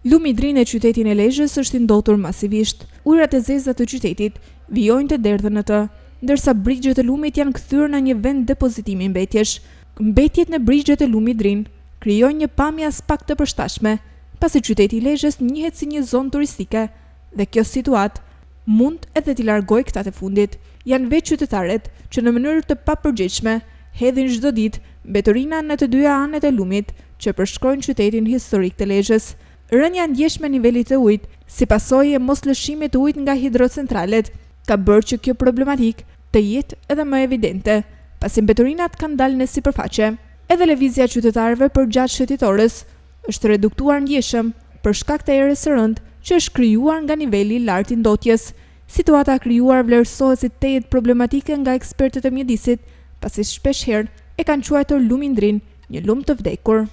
Lumi Drin në qytetin e Lezhës është i ndotur masivisht. Ujërat e zeza të qytetit vijojnë të derdhen në të, ndërsa brigjet e lumit janë kthyer në një vend depozitimi mbetjesh. Mbetjet në brigjet e lumit Drin krijojnë një pamje aspak të përshtatshme, pasi qyteti i Lezhës njihet si një zonë turistike dhe kjo situatë mund edhe t'i largojë këta të fundit. Janë vetë qytetarët që në mënyrë të papërgjegjshme hedhin çdo ditë mbeturina në të dyja anët e lumit që përshkojnë qytetin historik të Lezhës. Rënia e ndjeshme e nivelit të ujit, si pasojë e moslëshimit të ujit nga hidrocentralet, ka bërë që kjo problematikë të jetë edhe më evidente, pasi mbeturinat kanë dalë në sipërfaqe. Edhe lëvizja e qytetarëve përgjatë shëtitores është reduktuar ndjeshëm, për shkak të erës së rëndë që është krijuar nga niveli i lartë i ndotjes. Situata e krijuar vlerësohet si tejet problematike nga ekspertët e mjedisit, pasi shpeshherë e kanë quajtur lumin Drin një lumë të vdekur.